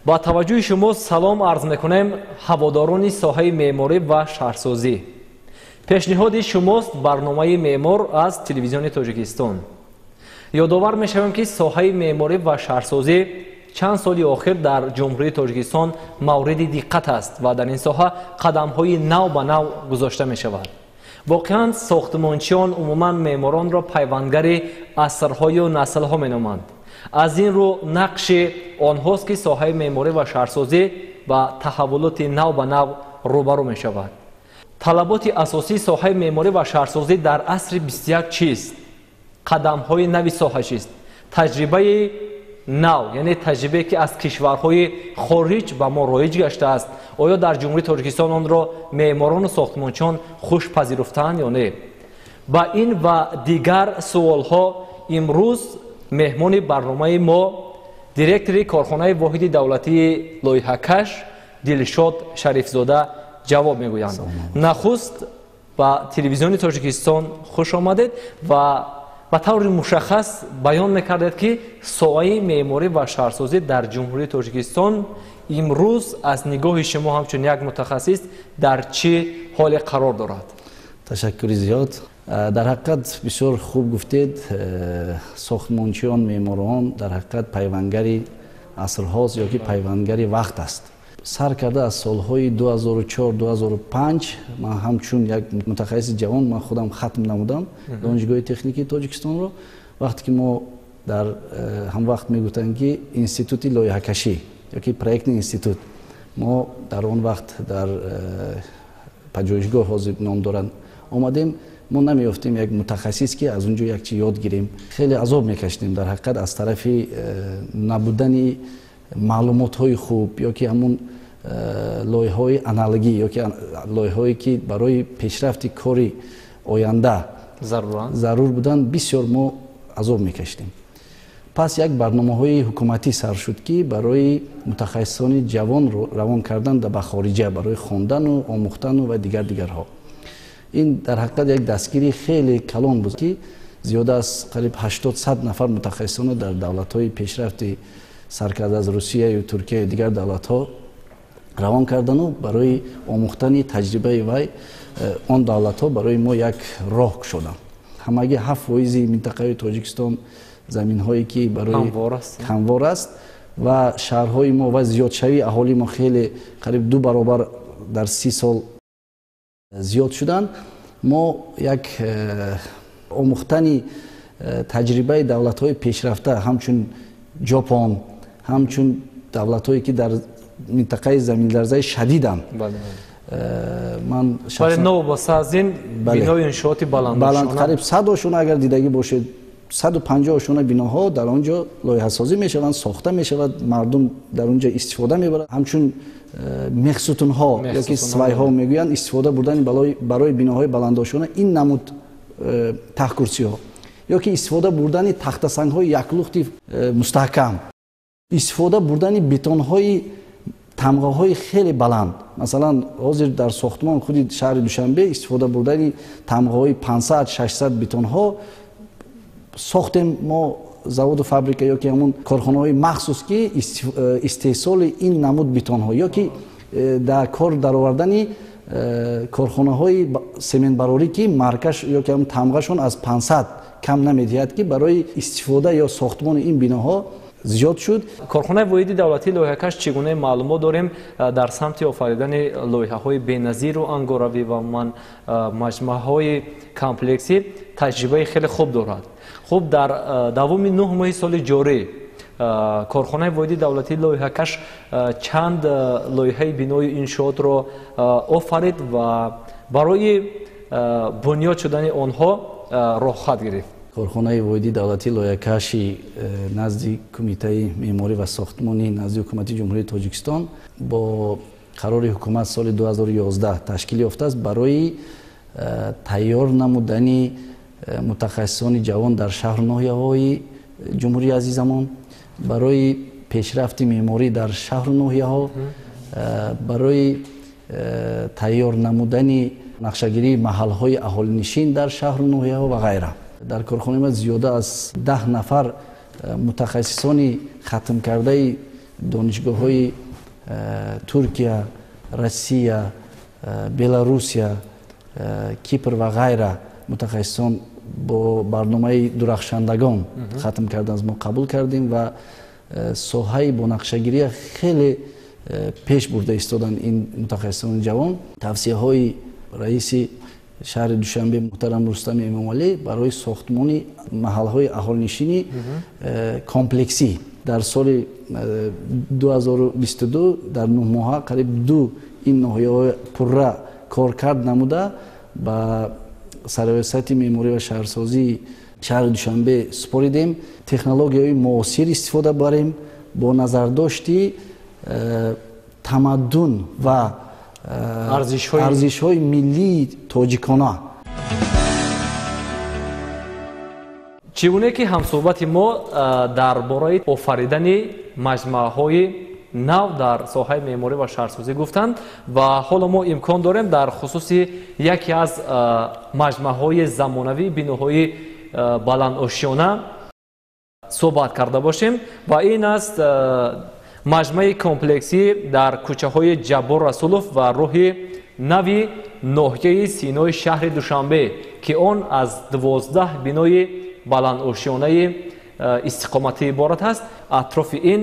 Ба таваҷҷӯҳи шумо салом арз мекунем, ҳаводорони соҳаи меъморӣ ва шаҳрсозӣ. Пешниҳоди шумост барномаи меъмор аз телевизиони Тоҷикистон. Ёдовар мешавем, ки соҳаи меъморӣ ва шаҳрсозӣ чанд соли охир дар Ҷумҳурии Тоҷикистон мавриди диққат аст ва дар ин соҳа қадамҳои нав ба нав гузошта мешавад. Воқеан, сохтмончиён, умуман меъморонро пайвандгари асрҳою наслҳо меноманд. Аз ин рӯ нақши онҳост, ки соҳаи меъморӣ ва шаҳрсозӣ ба таҳаввулоти нав ба нав рӯбарӯ мешавад. Талаботи асосии соҳаи меъморӣ ва шаҳрсозӣ дар асри 21 чист? Қадамҳои нави соҳа чист? Таҷрибаи нав, яъне таҷрибае, ки аз кишварҳои хориҷ ба мо роиҷ гаштааст, оё дар Ҷумҳурии Тоҷикистон онро меъморону сохтмончиён хуш пазируфтаанд ё не? Ба ин ва дигар суолҳо имрӯз меҳмони барномаи мо, директори корхонаи воҳиди давлатии лоиҳакаш Дилшод Шарифзода ҷавоб мегӯянд. Нахуст ба телевизиони Тоҷикистон хуш омадед ва ба таври мушаххас баён мекардед, ки соҳаи меъморӣ ва шаҳрсозӣ дар Ҷумҳурии Тоҷикистон имрӯз аз нигоҳи шумо ҳамчун як мутахассис дар чӣ ҳоле қарор дорад. Ташаккури зиёд. Дар ҳақиқат, бисёр хуб гуфтед, сохтмончиён, меъморон дар ҳақиқат пайвангари асрҳост ё ки пайвангари вақт аст. Сар карда аз солҳои 2004-2005 ман ҳамчун як мутахассиси ҷавон, ман худам хатм намудам Донишгоҳи техникии Тоҷикистонро. Вақте ки мо дар ҳам вақт мегуфтанд, ки институти лоиҳакашӣ ё ки проектный институт, мо дар он вақт дар пажӯҳишгоҳ, ҳозир ном доранд, омадем, мо намеёфтем як мутахассис, ки аз он ҷо як чи ёд гирем. Хеле азоб мекашидем дар ҳақиқат аз тарафи набудани маълумотҳои хуб ё ки ҳамун лоиҳаҳои аналогӣ ё ки лоиҳаҳое, ки барои пешрафти кори оянда зарур буданд. Бисёр мо азоб мекашидем. Пас як барномаҳои ҳукуматӣ сар шуд, ки барои мутахассисони ҷавон равон кардан ба хориҷа барои хондану омӯхтану ва дигар дигарҳо. Ин дар ҳақиқат як дастгирии хеле калон буд, ки зиёда аз қариб 80-100 нафар мутахассисонро дар давлатҳои пешрафти, саркарда аз Русияю Туркияю дигар давлатҳо, равон кардану барои омӯхтани таҷрибаи вай он давлатҳо барои мо як роҳ кушоданд. Ҳамагӣ 7% минтақаи Тоҷикистон заминҳое, ки барои ҳамвор аст ва шаҳрҳои мо ва зиёдшавии аҳолии мо хеле, қариб ду баробар дар 30 сол зиёд шуданд, мо як омӯхтани таҷрибаи давлатҳои пешрафта, ҳамчун Ҷопон, ҳамчун давлатҳое, ки дар минтақаи заминларзаи шадиданд. Ман новобаста аз ин бинои иншооти баланд, қариб 100 ошона, агар дидагӣ бошед, 150 ошона биноҳо дар он ҷо лоиҳасозӣ мешаванд, сохта мешавад, мардум дар он ҷо истифода мебарад. Ҳамчун мехсутунҳо ё ки свайҳо мегӯянд, истифода бурдани барои биноҳои баландошона ин намуд тахткурсиҳо ё ки истифода бурдани тахтасангҳои яклухти мустаҳкам, истифода бурдани бетонҳои тамғаҳои хеле баланд. Масалан, ҳозир дар сохтмон худи шаҳри Душанбе истифода бурдани тамғаҳои 500, 600 бетонҳо сохтем мо, заводу фабрика ё ки ҳамун корхонаҳои махсус, ки истеҳсоли ин намуд бетонҳо ё ки дар кор даровардани корхонаҳои сементбарорӣ, ки маркаш ё ки ҳамун тамғашон аз 500 кам намедиҳад, ки барои истифода ё сохтмони ин биноҳо зиёд шуд. Корхонаи воҳиди давлатии лоиҳакаш, чӣ гуна маълумот дорем, дар самти офаридани лоиҳаҳои беназиру ангоравӣ ва умуман маҷмӯаҳои комплексӣ таҷрибаи хеле хуб дорад. Хуб, дар давоми 9 моҳи соли ҷорӣ корхонаи воҳиди давлатии лоиҳакаш чанд лоиҳаи бинои иншоотро офарид ва барои бунёд шудани онҳо роҳхат гирифт? Корхонаи воҳиди давлатии лоиҳакаши назди Кумитаи меъморӣ ва сохтмонӣ назди Ҳукумати Ҷумҳурии Тоҷикистон бо қарори ҳукумат соли 2011 ташкил ёфтааст барои тайёр намудани мутахассисони ҷавон дар шаҳру ноҳияҳои ҷумҳурии азизамон, барои пешрафти меъморӣ дар шаҳру ноҳияҳо, барои тайёр намудани нақшагирии маҳалҳои аҳолинишин дар шаҳру ноҳияҳо ва ғайра. Дар корхонаи ма зиёда аз 10 нафар мутахассисони хатмкардаи Донишгоҳҳои Туркия, Россия, Беларусия, Кипр ва ғайра мутахассисон бо барномаи дурахшандагон хатм кардан аз мо қабул кардем ва соҳаи бонақшагирия хеле пеш бурда истоданд ин мутахассисони ҷавон. Тавсияҳои раиси шаҳри Душанбе муҳтарам Рустами Эмомалӣ барои сохтмони маҳалҳои аҳолинишини комплексӣ дар соли 2022 дар 9 моҳа қариб 2 ин ноҳияҳои пурра коркард намуда ба сарраёсати меъморӣ ва шаҳрсозии шаҳри Душанбе супоридем. Технологияҳои муосир истифода барем бо назардошти тамаддун ва арзишҳои миллии тоҷикона. Чӣ гуне ки ҳамсӯҳбати мо дар бораи офаридани маҷмӯаҳои нав дар соҳаи меъморӣ ва шаҳрсозӣ гуфтанд ва ҳоло мо имкон дорем дар хусуси яке аз маҷмӯаҳои замонавии биноҳои баландошёна суҳбат карда бошем ва ин аст маҷмӯаи комплексӣ дар кӯчаҳои Ҷаббор Расулов ва роҳи нави ноҳияи Синои шаҳри Душанбе, ки он аз 12 бинои баландошёнаи истиқоматӣ иборат аст. Атрофи ин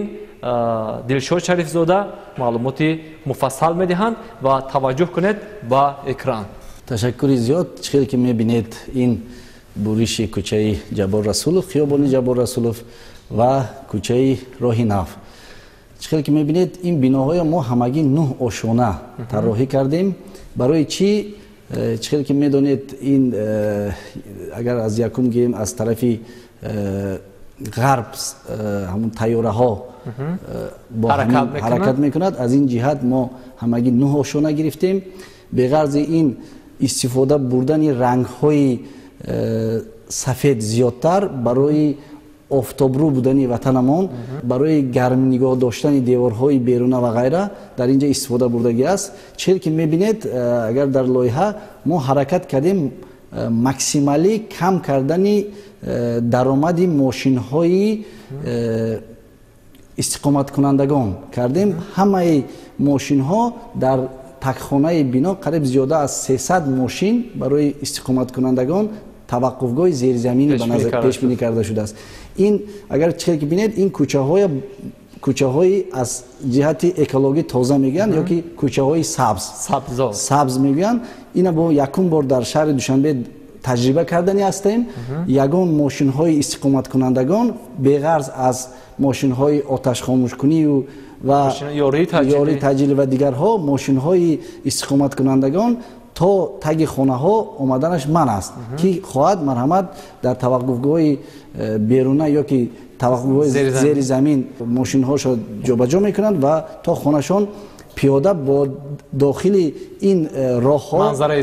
Дилшод Шарифзода маълумоти муфассал медиҳанд ва таваҷҷӯҳ кунед ба экран. Ташаккури зиёд. Чӣ хеле ки мебинед, ин буриши кӯчаи Ҷаббор Расулов, хиёбони Ҷаббор Расулов ва кӯчаи роҳи нав. Чӣ хеле ки мебинед, ин биноҳоя мо ҳамагӣ 9 ошёна тарроҳӣ кардем. Барои чӣ? Чӣ хеле ки медонед, ин агар аз якум гирем, аз тарафи ғарб ҳамун тайёраҳо бо ҳаракат мекунад. Аз ин ҷиҳат мо ҳамагӣ 9 ошёна гирифтем. Беғарзи ин истифода бурдани рангҳои сафед зиёдтар барои офтобрӯ будани ватанамон, барои гарм нигоҳ доштани деворҳои беруна ва ғайра дар инҷа истифода бурдагӣ аст. Чӣ ки мебинед, агар дар лоиҳа мо ҳаракат кардем максималӣ кам кардани даромади мошинҳои истиқоматкунандагон кардем. Ҳамаи мошинҳо дар такхонаи бино қариб зиёда аз 300 мошин барои истиқоматкунандагон таваққуфгоҳи зеризаминӣ ба назар пешбинӣ карда шудааст. Ин агар чӣ ки бинед, ин кӯчаҳои аз ҷиҳати экологӣ тоза мегӯянд ё ки кӯчаҳои сабз сабз мегӯянд. Ина бо якум бор дар шаҳри Душанбе таҷриба кардани ҳастем. Ягон мошинҳои истиқоматкунандагон беғарз аз мошинҳои оташхомӯшкунию ва ёрии таъҷилӣ ва дигарҳо, мошинҳои истиқоматкунандагон то таги хонаҳо омаданаш манъ аст. Ки хоҳад, марҳамат, дар таваққуфгоҳи беруна ё ки таваққуфгоҳи зери замин мошинҳошо ҷобаҷо мекунанд ва то хонашон пиёда бо дохили ин роҳҳо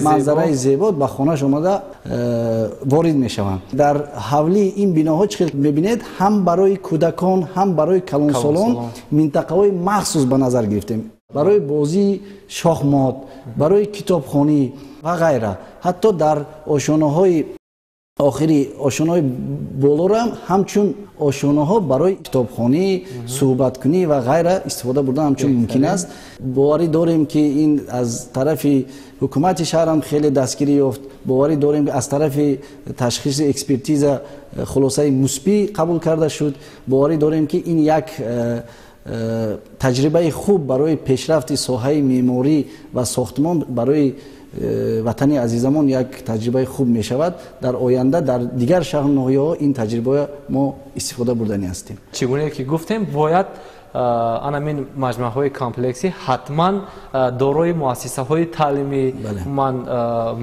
манзараи зебо ба хонаш омада ворид мешаванд. Дар ҳавлии ин биноҳо чӣ хел мебинед, ҳам барои кӯдакон, ҳам барои калонсолон минтақаҳои махсус ба назар гирифтем. Барои бозии шохмот, барои китобхонӣ ва ғайра. Ҳатто дар ошёнаҳои охири, ошёнаҳои болорам ҳамчун ошёнаҳо барои китобхонӣ, суҳбаткунӣ ва ғайра истифода бурдан ҳамчун мумкин аст. Боварӣ дорем, ки ин аз тарафи ҳукумати шаҳрам хеле дастгирӣ ёфт. Боварӣ дорем, ки аз тарафи ташхиси экспертиза хулосаи мусбӣ қабул карда шуд. Боварӣ дорем, ки ин як таҷрибаи хуб барои пешрафти соҳаи меъморӣ ва сохтмон барои ватани азизамон як таҷрибаи хуб мешавад. Дар оянда дар дигар шаҳру ноҳияҳо ин таҷрибаро мо истифода бурданӣ ҳастем. Чӣ гуне ки гуфтем, бояд анамин маҷмӯаҳои комплексӣ ҳатман дорои муассисаҳои таълимӣ,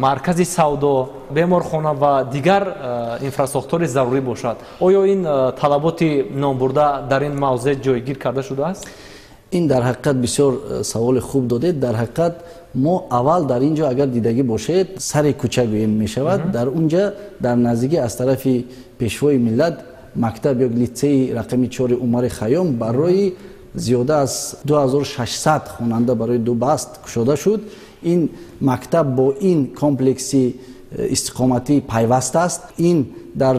маркази савдо, беморхона ва дигар инфрасохтори зарурӣ бошад. Оё ин талаботи номбурда дар ин мавзеъ ҷойгир карда шудааст? Ин дар ҳақиқат бисёр саволи хуб додед. Дар ҳақиқат мо аввал дар ин ҷо агар дидагӣ бошед, сари кӯча гӯем мешавад, дар он ҷа дар наздикӣ аз тарафи пешвои миллат мактаб ё литсеи рақами 4 Умари Хайём барои зиёда аз 2600 хонанда барои ду баст кушода шуд. Ин мактаб бо ин комплекси истиқоматӣ пайваст аст. Ин дар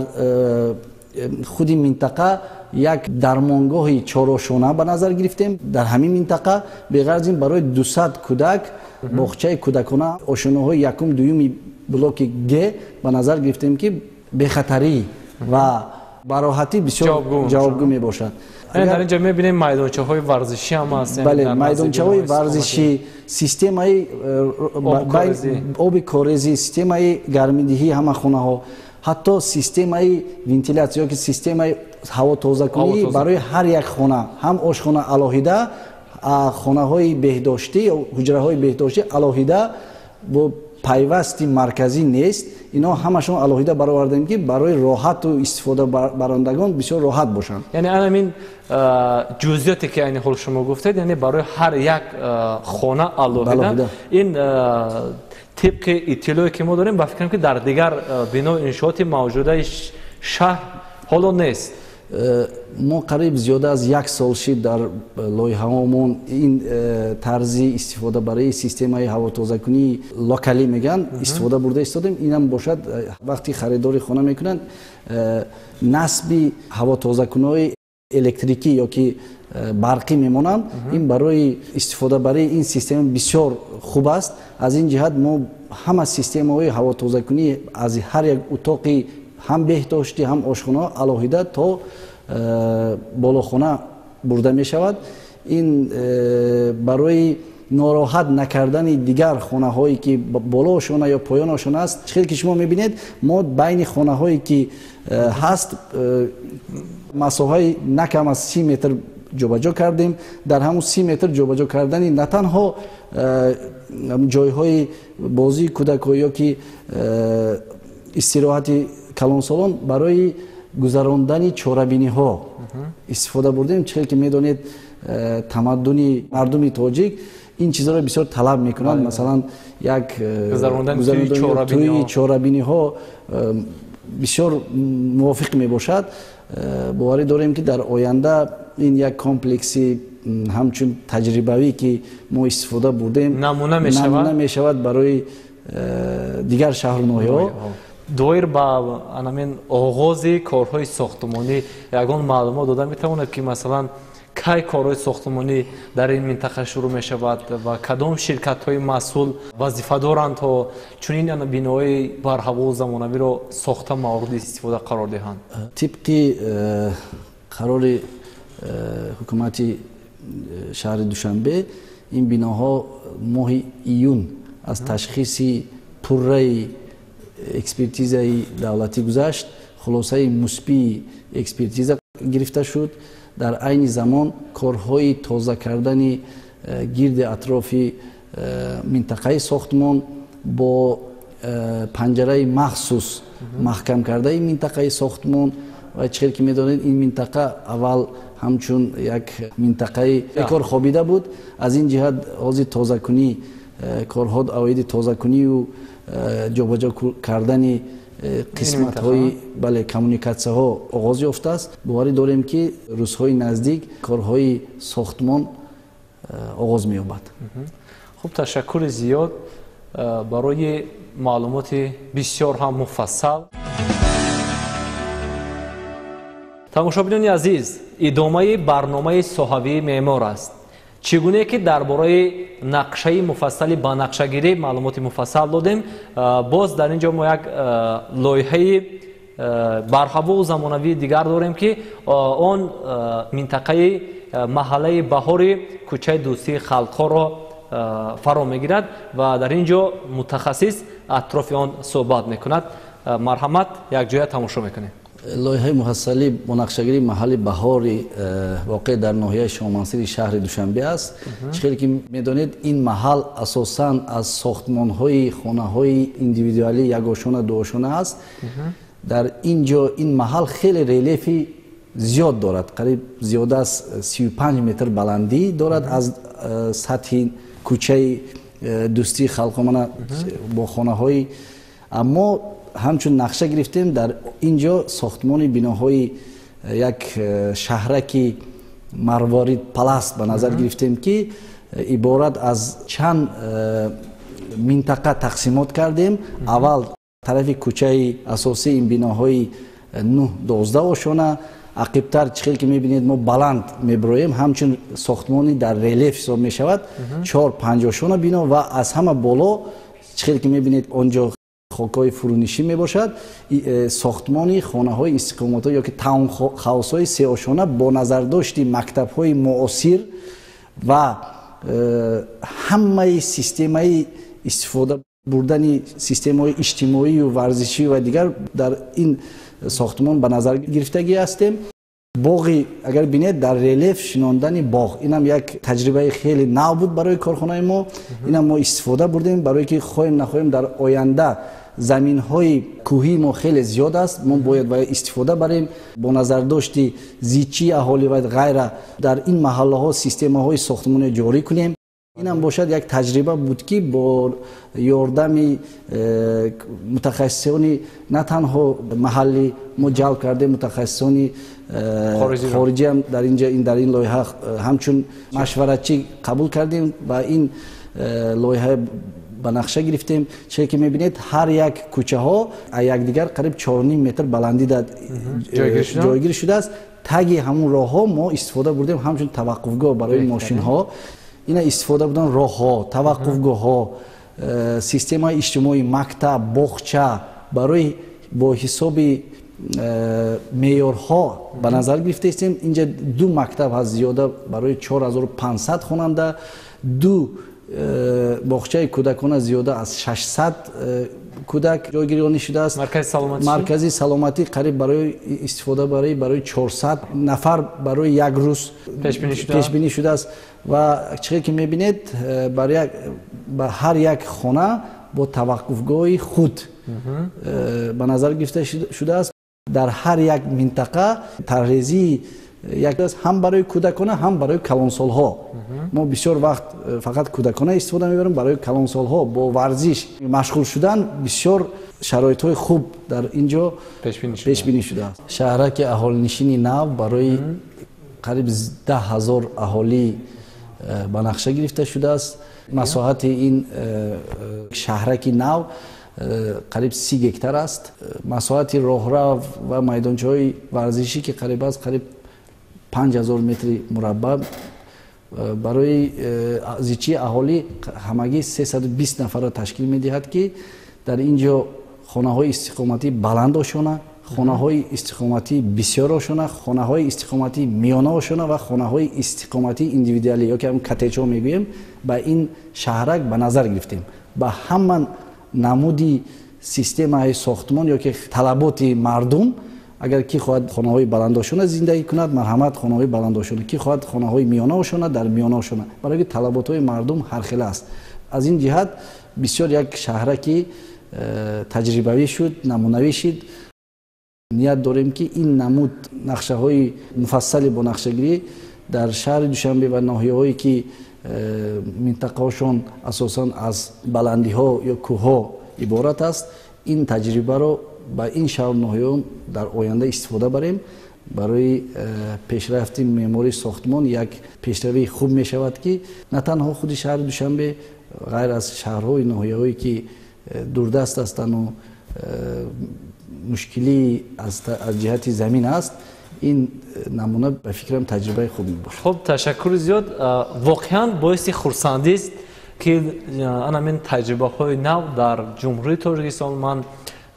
худи минтақа Як дармонгоҳи чорошона ба назар гирифтем дар ҳамин минтақа. Беғараз ин, барои 200 кӯдак боғчаи кӯдакона, ошонаҳои якум, дуюми блоки Г ба назар гирифтем, ки бехатарӣ ва бароҳатӣ бисёр ҷавобгӯ мебошад. Дар инҷо мебинем, майдончаҳои варзишӣ ҳам ҳаст. Бале, майдончаҳои варзишӣ, системаи оби корезӣ, системаи гармидиҳии ҳама хонаҳо, ҳатто системаи вентилятсия ёки системаи ҳавотозакунӣ барои ҳар як хона, ҳам ошхона алоҳида, хонаҳои беҳдоштӣ, ҳуҷраҳои беҳдоштӣ алоҳида бо пайвасти марказӣ нест. Ино ҳамашон алоҳида баровардем, ки барои роҳату истифодабарандагон бисёр роҳат бошанд. Яъне анамин ҷузъиёте, ки айни ҳол шумо гуфтед, яъне барои ҳар як хона алоҳида. Ин тибқи иттилое, ки мо дорем, ба фикрам, ки дар дигар бино иншооти мавҷудаи шаҳр ҳоло нест. Мо қариб зиёда аз як сол шид, дар лоиҳаҳомон ин тарзи истифодабарии системаи ҳавотозакунии локалӣ мегӯянд истифода бурда истодем. Инам бошад, вақти харидори хона мекунанд, насби ҳавотозакунҳои электрикӣ ё ки барқӣ мемонанд. Ин барои истифодабарии ин система бисёр хуб аст. Аз ин ҷиҳат мо ҳама системаҳои ҳавотозакунӣ аз ҳар як утоқи ҳам беҳдоштӣ, ҳам ошхонаҳо алоҳида то болохона бурда мешавад. Ин барои нороҳат накардани дигар хонаҳое, ки боло ошона ё поён ошона аст. Хеле ки шумо мебинед, мо байни хонаҳое, ки ҳаст, масоҳаи на кам аз 30 метр ҷобаҷо кардем. Дар ҳамун 30 метр ҷобаҷо кардани на танҳо ҷойҳои бозии кӯдакҳо ё ки истироҳати калонсолон, барои гузарондани чорабиниҳо истифода бурдем. Чӣ хел ки медонед, тамаддуни мардуми тоҷик ин чизҳоро бисёр талаб мекунанд. Масалан, як тӯи чорабиниҳо бисёр мувофиқ мебошад. Боварӣ дорем, ки дар оянда ин як комплекси ҳамчун таҷрибавӣ, ки мо истифода бурдем, намуна мешавад барои дигар шаҳру ноҳияҳо. Доир ба анамин оғози корҳои сохтмонӣ ягон маълумот дода метавонад, ки масалан кай корҳои сохтмонӣ дар ин минтақа шурӯъ мешавад ва кадом ширкатҳои масъул вазифа доранд, то чунин биноҳои барҳаву замонавиро сохта мавриди истифода қарор диҳанд? Тибқи қарори ҳукумати шаҳри Душанбе, ин биноҳо моҳи июн аз ташхиси пурраи экспертизаи давлатӣ гузашт, хулосаи мусбии экспертиза гирифта шуд. Дар айни замон корҳои тоза кардани гирди атрофи минтақаи сохтмон бо панҷараи махсус маҳкам кардаи минтақаи сохтмон. Ва чӣ хел ки медонед, ин минтақа аввал ҳамчун як минтақаи бекор хобида буд. Аз ин ҷиҳат ҳозир тозакунӣ, корҳо оиди тозакунию ҷобаҷо кардани қисматҳои, бале, коммуникатсияҳо оғоз ёфтааст. Боварӣ дорем, ки рӯзҳои наздик корҳои сохтмон оғоз меёбад. Хуб, ташаккури зиёд барои маълумоти бисёр ҳам муфассал. Тамошобинони азиз, идомаи барномаи соҳавии меъмор аст. Чӣ гуне ки дар бораи нақшаи муфассали ба нақшагирӣ маълумоти муфассал додем, боз дар ин ҷо мо як лоиҳаи барҳаву замонавии дигар дорем, ки он минтақаи маҳаллаи Баҳори кӯчаи Дӯстии халқҳоро фаро мегирад ва дар ин ҷо мутахассис атрофи он суҳбат мекунад. Марҳамат, якҷоя тамошо мекунем. Лоиҳаи муфассалӣ бо нақшагирии маҳалли Баҳори воқеъ дар ноҳияи Шоҳмансури шаҳри Душанбе аст. Чӣ хеле ки медонед, ин маҳал асосан аз сохтмонҳои хонаҳои индивидуалӣ ягошона, дуошона аст. Дар ин ҷо ин маҳал хеле релефи зиёд дорад, қариб зиёда аз 35 метр баландӣ дорад аз сатҳи кӯчаи Дӯстии халқҳо, мана бо хонаҳои. Аммо ҳамчун нақша гирифтем дар ин ҷо сохтмони биноҳои як шаҳраки марворид паласт ба назар гирифтем, ки иборат аз чанд минтақа тақсимот кардем. Аввал тарафи кӯчаи асосии ин биноҳои 9-12 ошона, Ақибтар чӣ хел ки мебинед, мо баланд мебироем, ҳамчун сохтмони дар релеф ҳисоб мешавад, 4-5 ошёна бино ва аз ҳама боло, чӣ хел ки мебинед, он ҷо хокҳои фурӯнишӣ мебошад. Сохтмони хонаҳои истиқоматӣ ё ки таунхаусҳои сеошёна бо назардошти мактабҳои муосир ва ҳамаи системаи истифода бурдани системаҳои иҷтимоию варзишӣ ва дигар дар ин сохтмон ба назар гирифтагӣ ҳастем. Боғи агар бинед, дар релеф шинондани боғ, инам як таҷрибаи хеле нав буд барои корхонаи мо. Инам мо истифода бурдем, барое ки хоҳем нахоҳем, дар оянда заминҳои кӯҳии мо хеле зиёд аст, мо бояд ба истифода барем. Бо назардошти зичии аҳолӣ ва ғайра дар ин маҳаллаҳо системаҳои сохтмонӣ ҷорӣ кунем. Инам бошад, як таҷриба буд, ки бо ёрдами мутахассисони на танҳо маҳаллӣ мо ҷалб кардем, мутахассисони хориҷиам дар инҷа дар ин лоиҳа ҳамчун машваратчӣ қабул кардем ва ин лоиҳа ба нақша гирифтем. Чизе ки мебинед, ҳар як кӯчаҳо якдигар қариб 4,5 метр баландӣ ҷойгир шудааст. Таги ҳамун роҳҳо мо истифода бурдем ҳамчун таваққуфгоҳ барои мошинҳо. Ина истифода будан роҳҳо, таваққуфгоҳҳо, системаи иҷтимоӣ, мактаб, боғча барои бо ҳисоби меъёрҳо ба назар гирифтаистем. Инҷа ду мактаб ҳаст, зиёда барои 4500 хонанда, ду боғчаи кӯдакона, зиёда аз 600 кӯдак ҷойгирёнӣ шудааст. Маркази саломатӣ қариб барои истифода барои 400 нафар барои як рӯз пешбинӣ шудааст. Ва чизе ки мебинед, ба ҳар як хона бо таваққуфгоҳи худ ба назар гирифта шудааст. Дар ҳар як минтақа тарҳрезии як аст, ҳам барои кӯдакона, ҳам барои калонсолҳо. Мо бисёр вақт фақат кӯдакона истифода мебарем, барои калонсолҳо бо варзиш машғул шудан бисёр шароитҳои хуб дар ин ҷо пешбинӣ шудааст. Шаҳраки аҳолинишини нав барои қариб 10 000 аҳолӣ ба нақша гирифта шудааст. Масоҳати ин шаҳраки нав қариб 30 гектар аст. Масоҳати роҳрав ва майдончаҳои варзишӣ, ки қариб аст, қариб 5000 метри мураббаъ. Барои зичии аҳолӣ ҳамагӣ 320 нафарро ташкил медиҳад, ки дар ин ҷо хонаҳои истиқоматӣ баландошёна, хонаҳои истиқоматӣ бисёрошёна, хонаҳои истиқоматӣ миёнаошёна ва хонаҳои истиқоматӣ индивидуалӣ ё ки ҳам коттеҷҳо мегӯем ба ин шаҳрак ба назар гирифтем. Ба ҳама намуди системаи сохтмон ё ки талаботи мардум, агар ки хоҳад хонаҳои баландошёна зиндагӣ кунад, марҳамат, хонаҳои баландошёна, ки хоҳад хонаҳои миёнаошёна, дар миёнаошёна, барои ки талаботҳои мардум ҳархела аст. Аз ин ҷиҳат бисёр як шаҳраки таҷрибавӣ шуд, намунавӣ шуд. Ният дорем, ки ин намуд нақшаҳои муфассали бо нақшагирӣ дар шаҳри Душанбе ва ноҳияҳое, ки минтақаҳошон асосан аз баландиҳо ё кӯҳҳо иборат аст, ин таҷрибаро ба ин шаҳру ноҳияҳо дар оянда истифода барем. Барои пешрафти меъмории сохтмон як пешравии хуб мешавад, ки на танҳо худи шаҳри Душанбе, ғайр аз шаҳрҳои ноҳияҳое, ки дурдаст ҳастанду мушкилӣ аз ҷиҳати замин аст, ин намуна, ба фикрам, таҷрибаи хуб мебошад. Хуб, ташаккури зиёд. Воқеан боиси хурсандист, ки анамин таҷрибаҳои нав дар Ҷумҳурии Тоҷикистон ман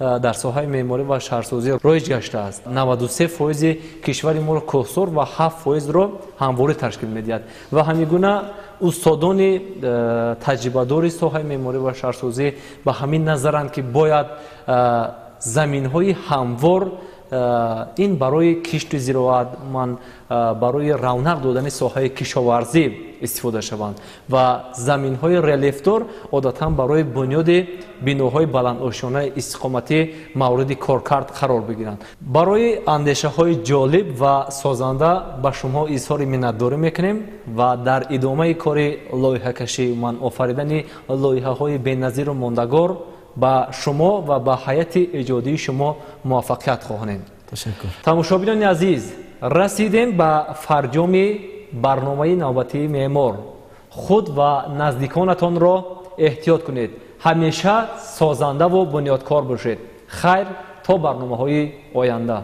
дар соҳаи меъморӣ ва шаҳрсозӣ роиҷ гаштааст. 93 фоизи кишвари моро кӯҳсор ва 7 фоизро ҳамворӣ ташкил медиҳад ва ҳамин гуна устодони таҷрибадори соҳаи меъморӣ ва шаҳрсозӣ ба ҳамин назаранд, ки бояд заминҳои ҳамвор ин барои кишту зироат, ман барои равнақ додани соҳаи кишоварзӣ истифода шаванд ва заминҳои релефдор одатан барои бунёди биноҳои баландошёнаи истиқоматӣ мавриди коркард қарор бигиранд. Барои андешаҳои ҷолиб ва созанда ба шумо изҳори миннатдорӣ мекунем ва дар идомаи кори лоиҳакашӣ, ман офаридани лоиҳаҳои беназиру мондагор ба шумо ва ба ҳайати эҷодии шумо муваффақият хоҳонем. Ташаккур. Тамошобинони азиз, расидем ба фарҷоми барномаи навбатии «Меъмор». Худ ва наздиконатонро эҳтиёт кунед, ҳамеша созандаву бунёдкор бошед. Хайр, то барномаҳои оянда.